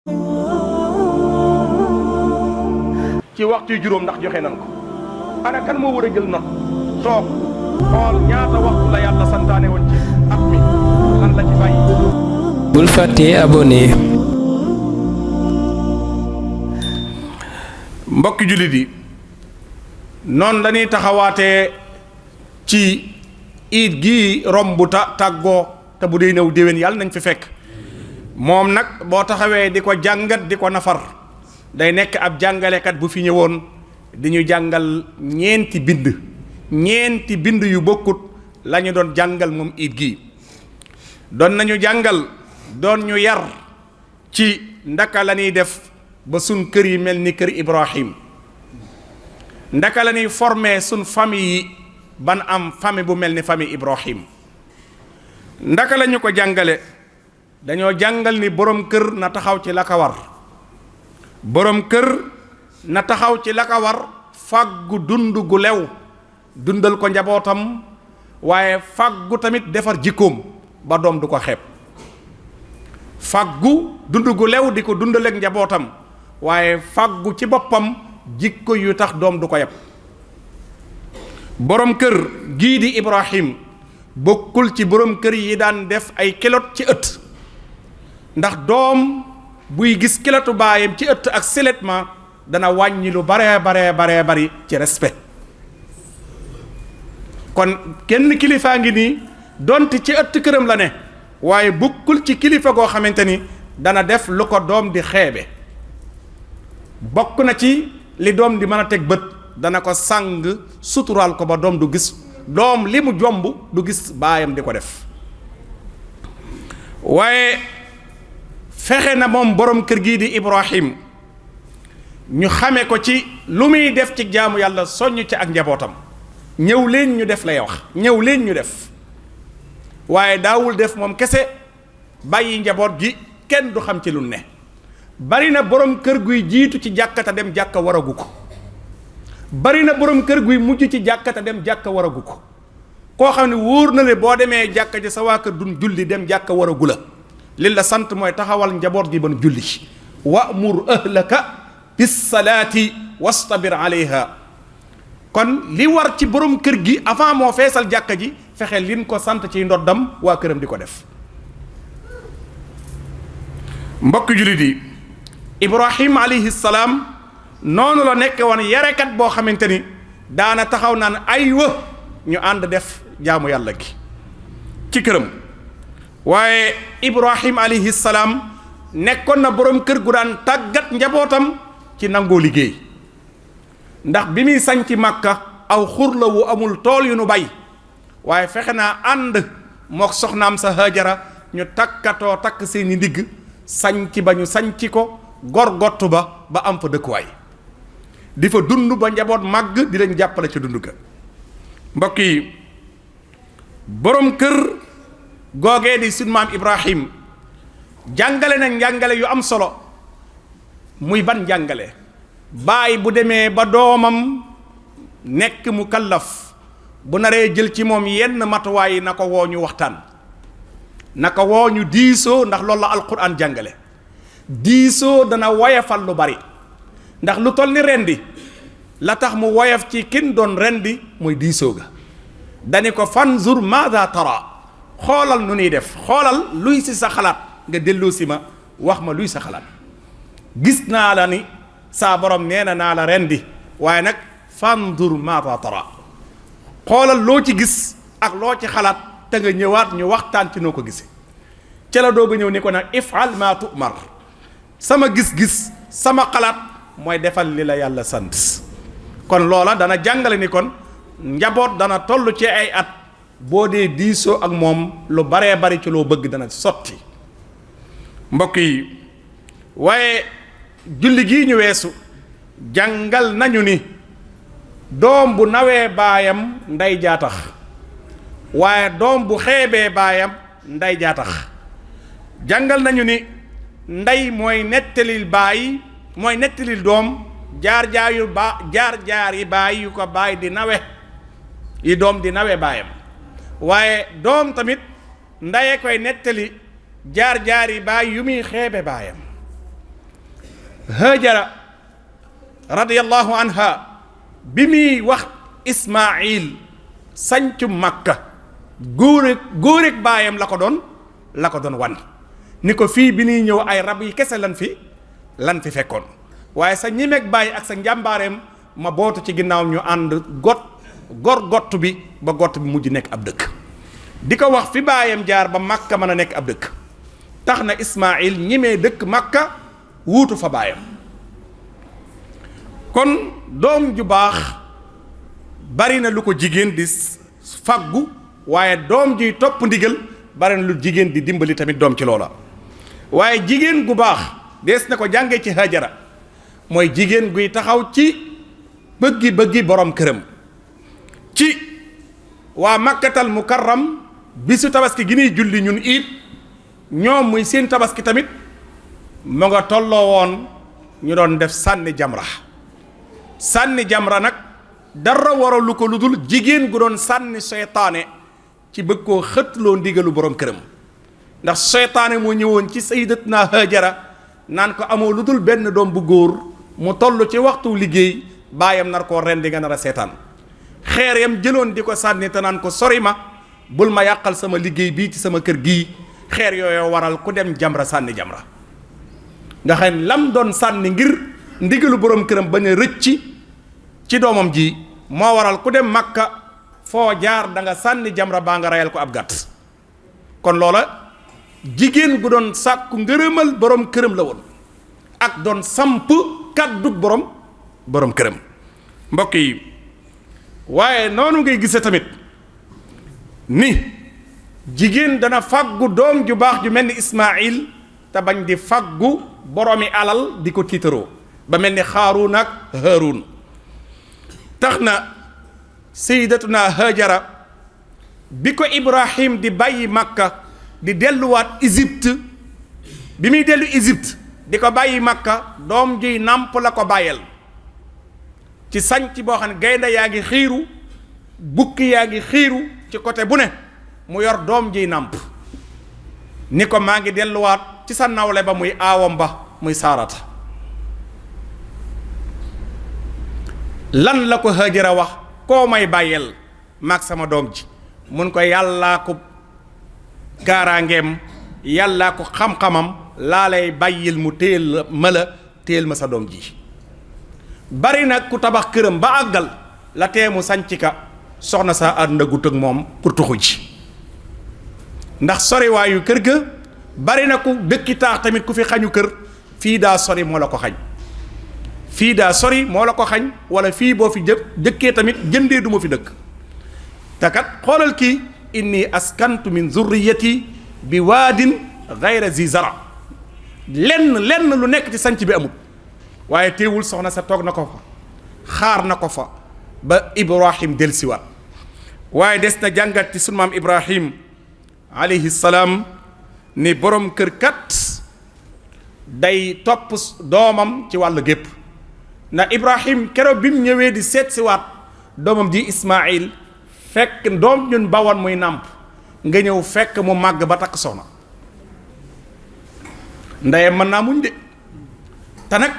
ci waxtu juróom ndax joxe nan ko ana kan moo war a jël note toog xool ñaata waxtu la yàlla santaane woon ci at mi lan la ci bàyyi. bul fàttee abonné. mbokki jullit yi noonu la ñuy taxawaatee ci iid gii romb tàggoo te bu dee ñëw déwén yàlla nañ fi fekk moom nag boo taxawee di ko jàngat di ko nafar day nekk ab jàngalekat bu fi ñëwoon di ñu jàngal ñeenti bind yu bokkut la ñu doon jàngal moom iid gii doon nañu jàngal doon ñu yar ci ndaka la ñuy def ba sun kër yi mel ni kër Ibrahim ndaka la ñuy formé sun famille yi ban am famille bu mel ni famille Ibrahim ndaka la ñu ko jàngale dañoo jàngal ni borom kër na taxaw ci la ko war borom kër na taxaw ci la ko war fàggu dund gu lew dundal ko njabootam waaye fàggu tamit defar jikkoom ba doom du ko xeeb fàggu dund gu lew di ko dundaleek njabootam waaye fàggu ci boppam jikko yu tax doom du ko yeb borom kër gii di Ibrahim bokkul ci borom kër yi daan def ay kilot ci ëtt ndax doom buy gis kilotu baayam ci ëtt ak siletma dana wàññi lu bari ci respect kon kenn kilifaa ngi nii donte ci ëtt këram la ne waaye bokkul ci kilifa goo xamante ni dana def lu ko doom di xeebe bokk na ci li doom di mën a teg bët dana ko sàng suturaal ko ba doom du gis doom li mu jomb du gis baayam di ko def waaye fexe na moom borom kër gii di Ibrahim ñu xame ko ci lu muy def ci jaamu yàlla soññ ci ak njabootam ñëw leen ñu def lay wax ñëw leen ñu def waaye daawul def moom kese bàyyi njaboot gi kenn du xam ci lu ne bari na borom kër guy jiitu ci jàkkata dem jàkka waragu ko bari na borom kër guy mujj ci jàkkata dem jàkka waragu ko koo xam ne wóor na ne boo demee jàkka ji sa waa kër dun julli dem jàkka waragu la li la sant mooy taxawal njaboot gi ban julli wa'mur ahlaka bis salaati wastabir alayha kon li war ci borom kër gi avant moo feesal jàkka ji fexe lin ko sant ci ndoddam waa këram di ko def mbokk jullit yi Ibrahim alayhi salaam noonu la nekk woon yarekat boo xamante ni daana taxaw naan aywa ñu ànd def jaamu yàlla gi ci këram waaye Ibrahim alayhi salaam nekkoon na borom kër gu daan tàggat njabootam ci nangoo liggéey ndax bi muy sañ ci Màkka aw xur la wu amul tool yu nu bay waaye fexe naa ànd mook soxnaam sa Hajara ñu takkatoo takk seeni ndigg sañci ba ñu sañci ko gorgottu ba am fa dëkkuwaay di fa dund ba njaboot màgg di leen jàppale ci dund ga mbokk yi borom kër googee di sunu maam Ibrahim jàngale na njàngale yu am solo muy ban njàngale baay bu demee ba doomam nekk mu kallaf bu naree jël ci moom yenn matuwaay yi na ko woo ñu waxtaan na ko woo ñu diisoo ndax loolu la alquran jàngale diisoo dana woyafal lu bari ndax lu toll ni rendi la tax mu woyaf ci kin doon rendi mooy diisoo ga dani ko fanzur maada tara xoolal nu nuy def xoolal luy si sa xalaat nga delloo si ma wax ma luy sa xalaat gis naa la ni saa borom nee na naa la rendi waaye nag fanzur maada tara xoolal loo ci gis ak loo ci xalaat te nga ñëwaat ñu waxtaan ci noo ko gisee ca la doog a ñëw ni ko nag ifal ma tu'mar sama gis-gis sama xalaat mooy defal li la yàlla sant kon loola dana jàngale ni kon njaboot dana toll ci ay at boo dee diisoo ak moom lu baree bari ci loo bëgg dana sotti mbokk yi waaye julli gii ñu weesu jàngal nañu ni doom bu nawee baayam ndey jaa tax waaye doom bu xeebee baayam ndey jaa tax jàngal nañu ni ndey mooy nettalil baay mooy nettalil doom jaar-jaar yi baay yu ko baay di nawe yi doom di nawe baayam waaye doom tamit ndeye koy nettali jaar-jaar yi baay yu muy xeebe baayam Hajara radiyallahu anha bi muy wax Ismaïl sancu Makka góor ak baayam la ko doon wan ni ko fii bi ñuy ñëw ay rab yi kese lan fi fekkoon waaye sa ñimeeg bàyyi ak sa njàmbaareem ma bootu ci ginnaaw ñu ànd gor gott bi ba gott bi mujj nekk ab dëkk di ko wax fi baayam jaar ba Makka mën a nekk ab dëkk tax na Ismaïl ñimee dëkk Makka wuutu fa baayam kon doom ju baax bari na lu ko jigéen di faggu waaye doom juy topp ndigal bari na lu jigéen di dimbali tamit doom ci loola waaye jigéen gu baax dees na ko jàngee ci Hajara mooy jigéen guy taxaw ci bëggi borom këram ci waa Makkatal Mukarram bisu tabaski gi ñuy julli ñun it ñoom muy seen tabaski tamit mu nga tolloo woon ñu doon def sànni jamra nag dara waralu ko lu dul jigéen gu doon sànni seytaane ci bëgg koo xëtloo ndigalu borom këram ndax seytaane moo ñëwoon ci sayyidatuna Hajara naan ko amoo lu dul benn doom bu góor mu toll ci waxtu liggéey baayam nar koo rendi nga nar a seetaan xeer yam jëloon di ko sànni te naan ko sori ma bul ma yàqal sama liggéey bii ci sama kër gii xeer yooyu waral ku dem jamra sànni jamra nga xam lam doon sànni ngir ndigalu borom këram bañ a rëcc ci doomam ji moo waral ku dem Makka foo jaar da nga sànni jamra baa nga reyal ko ab gàtt kon loola jigéen gu doon sàkku ngërëmal borom këram la woon ak doon samp kàddu borom këram mbokk yi waaye noonu ngay gise tamit ni jigéen dana faggu doom ju baax ju mel ni Ismaïl te bañ di faggu boroomi alal di ko tiitaroo ba mel ni Xaaruun ak Haaruun tax na sayyidatuna Hajara bi ko Ibrahim di bàyyi Makka di delluwaat Égypte bi muy dellu Égypte di ko bàyyi Makka doom juy nàmp la ko bàyyel ci sañc boo xam ne gaynde yaa ngi xiiru bukki yaa ngi xiiru ci côté bu ne mu yor doom jiy nàmp ni ko maa ngi delluwaat ci sa nawle ba muy aawam ba muy Saarata lan la ko Hajara wax koo may bàyyel maag sama doom ji mun ko yàllaa ko kaaraangeem yàllaa ko xam-xamam laa lay bàyyil mu téel ma sa doom ji bari nag ku tabax këram ba àggal la teemu sanc ka soxna sa àdduna gut ak moom pour tuxu ji ndax soriwaayu kër ga bari na ku dëkki taax tamit ku fi xañu kër fii daa sori moo la ko xañ wala fii boo fi dëkkee tamit jëndee du ma fi dëkk te kat xoolal kii inni askantu min zurriyati bi waadin gayra zi zara lenn lu nekk ci sanc bi amul waaye teewul soxna sa toog na ko fa xaar na ko fa ba Ibrahim delsiwaat waaye des na jàngat ci sunu maam Ibrahim alayhi salaam ni borom kër kat day topp doomam ci wàll gépp na Ibrahim keroog bi mu ñëwee di seet siwaat doomam ji Ismaïl fekk doom ñun bawoon muy nàmp nga ñëw fekk mu màgg ba takk soxna ndeyam mën naa muñ de te nag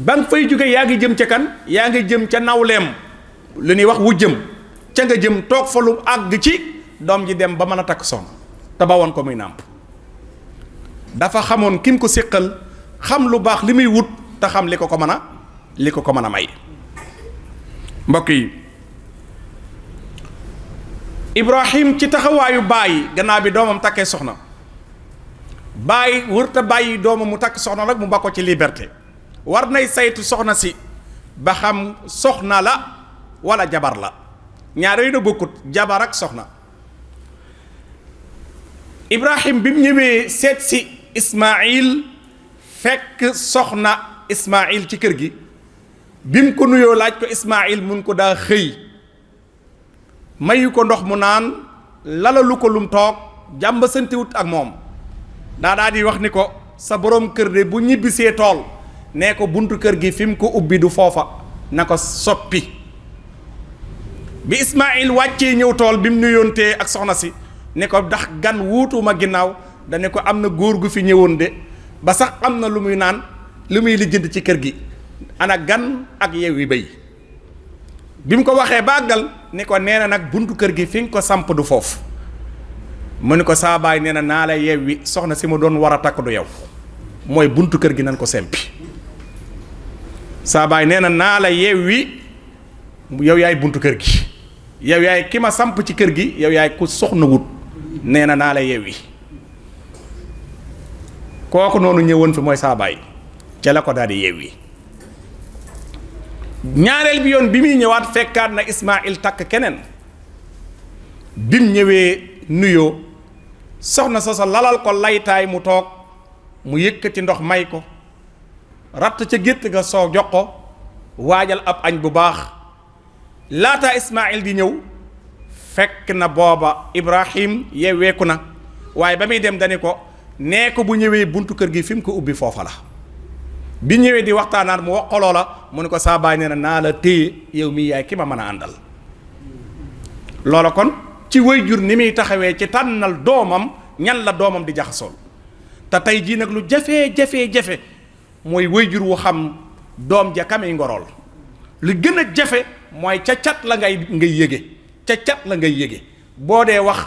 ba nga fay jóge yaa ngi jëm ca kan yaa ngi jëm ca nawleem lu ñuy wax wu jëm ca nga jëm toog fa lu àgg ci doom ji dem ba mën a takk soxna te bawoon ko muy nàmp dafa xamoon kim ko séqal xam lu baax li muy wut te xam li ko ko mën a may mbokk yi Ibrahim ci taxawaayu bàyyi gannaaw bi doomam takkee soxna bàyyi wërta bàyyi doomam mu takk soxna rek mu ba ko ci liberté war nay saytu soxna si ba xam soxna la wala jabar la ñaar yooyu na bokkut jabar ak soxna Ibrahim bi mu ñëwee seet si Ismaïl fekk soxna Ismaïl ci kër gi bi mu ko nuyoo laaj ko Ismaïl mun ko daa xëy mayu ko ndox mu naan lalalu ko lum toog jàmba santiwut ak moom daa di wax ni ko sa borom kër de bu ñibbisee tool nee ko buntu kër gi fi mu ko ubbi du foofa na ko soppi bi Ismaïl wàccee ñëw tool bi mu nuyoontee ak soxna si ne ko ndax gan wuutuma ginnaaw dane ko am na góor gu fi ñëwoon de ba sax am na lu muy naan lu muy lijjanti ci kër gi ana gan ak yeewi béy bi mu ko waxee bàggal ni ko nee na nag buntu kër gi fi nga ko samp du foofu mu ni ko saa baay nee na naa la yeewi soxna si mu doon war a takk du yow mooy buntu kër gi nan ko sempi saa baay nee na naa la yeewi yow yaay buntu kër gi yow yaay ki ma samp ci kër gi yow yaay ku soxna wut nee na naa la yeewi kooku noonu ñëwoon fi mooy saa baay ca la ko daal di yeewi ñaareel bi yoon bi muy ñëwaat fekkaat na Ismaïl takk keneen bim ñëwee nuyoo soxna sosa lalal ko laytaay mu toog mu yëkkati ndox may ko ratt ca gétt ga soo jox ko waajal ab añ bu baax laata Ismaïl di ñëw fekk na booba Ibrahim yeeweeku na waaye ba muy dem dani ko nee ko bu ñëwee buntu kër gi fi mu ko ubbi foofa la bi ñëwee di waxtaanaat mu wax ko loola mu ne ko saa baay nee na naa la téye yow mii yaay ki ma mën a àndal loola kon ci waajur ni muy taxawee ci tànnal doomam ñan la doomam di jaxasool te tey jii nag lu jafe mooy waajur wu xam doom ja kamay ngorool lu gën a jafe mooy ca cat la ngay yëge ca cat la ngay yëge boo dee wax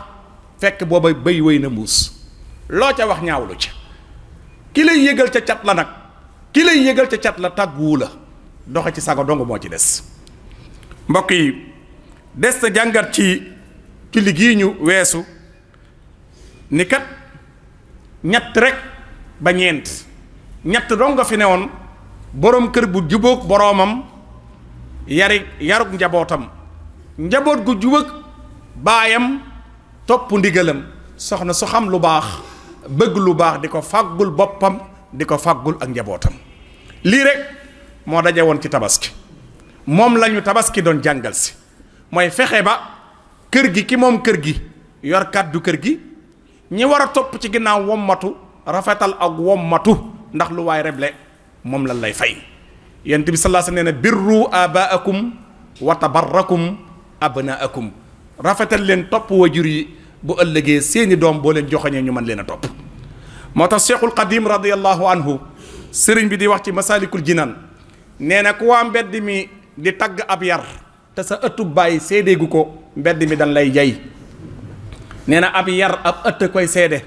fekk booba béy wéy na mbuus loo ca wax ñaawlu ca ki lay yëgal ca cat la nag ki lay yëgal ca cat la tàgguwu la doxe ci sago dong moo ci des mbokk yi des na jàngat ci liggéey ñu weesu ni kat ñett rek ba ñeent ñett dong nga fi newoon boroom kër bu jubóog boroomam yarug njabootam njaboot gu jubóog baayam topp ndigalam soxna su xam lu baax bëgg lu baax di ko fàggul boppam di ko fàggul ak njabootam lii rek moo daje woon ci tabaski moom lañu tabaski doon jàngal si mooy fexe ba kër gi ki moom kër gi yor kàddu kër gi ñi war a topp ci ginnaaw wommatu rafetal ak wommatu ndax lu waay reble moom lan lay fay yonent bi sallallahu alayhi wa sallam nee na birru abaakum wa tabarrakum abnaakum rafetal leen topp wajur yi bu ëllëgee seeni doom boo leen joxoñee ñu mën leen a topp moo tax Cheikhul Qadim radiyallahu anhu sëriñ bi di wax ci Masalikul Jinaan nee na ku waa mbedd mi di tagg ab yar te sa ëttub bàyyi séedeegu ko mbedd mi dañ lay jay nee na ab yar ab ëtt koy seede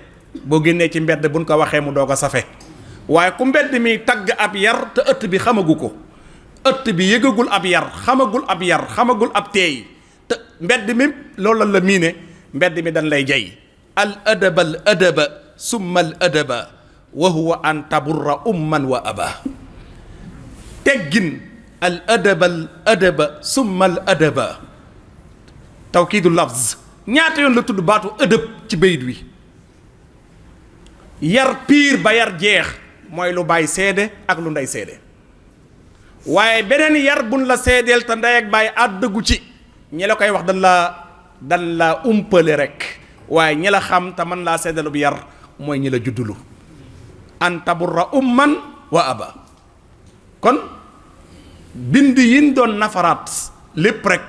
boo génnee ci mbedd buñ ko waxee mu doog a safe waaye ku mbedd mi tagg ab yar te ëtt bi xamagu ko ëtt bi yëgagul ab yar xamagul ab teey te mbedd mi loolu la miine mbedd mi dañ lay jay al adaba summa al adaba wa huwa an taburra umman wa aba teggin al adaba summa al adaba tawkiidu lafz ñaata yoon la tudd baatu ëdëb ci bayit wi yar piir ba yar jeex mooy lu baay seede ak lu ndey seede waaye beneen yar buñ la seedeel te ndey ak baay àddagu ci ñi la koy wax dan la umpale rek waaye ñi la xam te mën laa seedalu bu yar mooy ñi la juddulu an taburra umman wa aba kon bind yin doon nafaraat lépp rek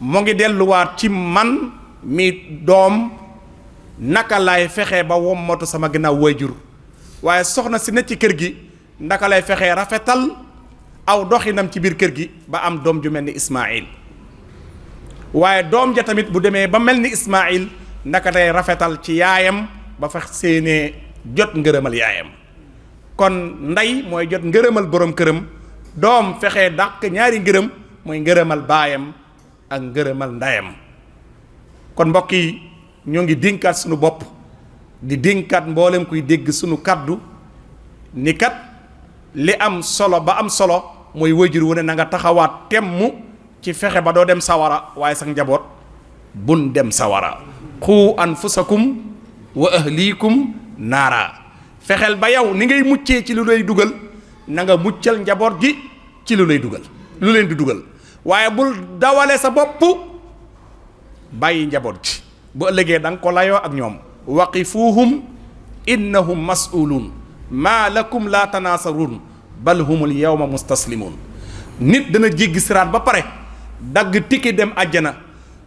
mu ngi delluwaat ci man mi doom naka lay fexe ba wommatu sama ginnaaw waajur waaye soxna si ne ci kër gi naka lay fexee rafetal aw doxinam ci biir kër gi ba am doom ju mel ni Ismaïl waaye doom ja tamit bu demee ba mel ni Ismaïl naka lay rafetal ci yaayam ba fa séenee jot ngërëmal yaayam kon ndey mooy jot ngërëmal borom këram doom fexe dàq ñaari ngërëm mooy ngërëmal baayam ak ngërëmal ndeyam kon mbokk yi ñoo ngi dénkaat sunu bopp di dénkaat mboolem kuy dégg sunu kaddu ni kat li am solo ba am solo mooy wajur wu ne na nga taxawaat temm ci fexe ba doo dem sawara waaye sax njaboot bun dem sawara xu anfusakum wa ahlikum naara fexeel ba yow ni ngay muccee ci lu lay dugal na nga muccal njaboot gi ci lu leen di dugal waaye bul dawale sa bopp bàyyi njaboot gi bu ëllëgee da nga ko layoo ak ñoom waqifuhum innahum mas'uluun maa lakum laa tanaasaruun bal humul yawma mustaslimuun nit dana jéggi siraat ba pare dagg tiki dem àjjana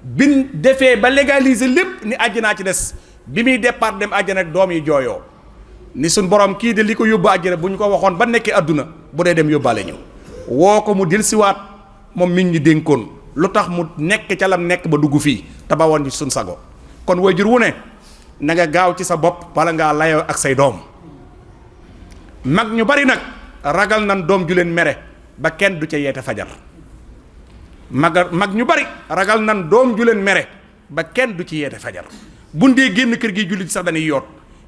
bin defee ba légaliser lépp ni àjjanaa ci des bi muy départ dem àjjana ak doom yi jooyoo ni suñ borom kii de li ko yóbbu àjjana bu ñu ko waxoon ba nekkee àdduna bu dee dem yóbbaale ñëw woo ko mu dellusiwaat moom mi ñu dénkoon lu tax mu nekk ca lam nekk ba dugg fii te ba woon ci suñ sago kon waajur wu ne na nga gaaw ci sa bopp bala ngaa layoo ak say doom. mag ñu bari nag ragal nan doom ju leen mere ba kenn du ca yeete fajar mag ñu bari ragal nan doom ju leen mere ba kenn du ci yeete fajar bu ndee génn kër gi jullit sax dañuy yoot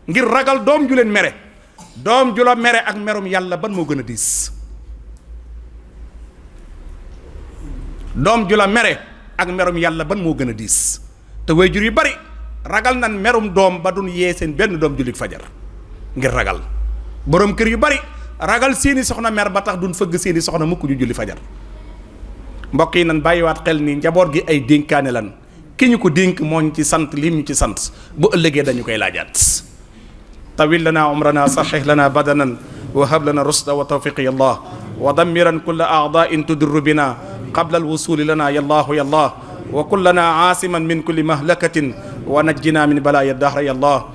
ngir ragal doom ju leen mere. doom ju la mere ak merum yàlla ban moo gën a diis. doom ju la mere ak merum yàlla ban moo gën a diis te waajur yu bari ragal nan merum doom ba duñ yee seen benn doom jullit fajar ngir ragal. borom kër yu bari ragal seeni soxna mer ba tax duñ fëgg seeni soxna mukk ju julli fajar. mbokk yi nan bàyyiwaat xel ni njaboot gi ay dénkaane lan ki ñu ko dénk moo ñu ci sant lim ñu ci sant bu ëllëgee dañu koy laajaat. tawil lana umrana sahih lana badanan wa hab lana rusda wa tawfiq ya allah wa dammiran kulla a'da'in tudurru bina qabla alwusuli lana ya allah ya allah wa kullana aasiman min kulli mahlakatin wa najjina min balaya dahra ya allah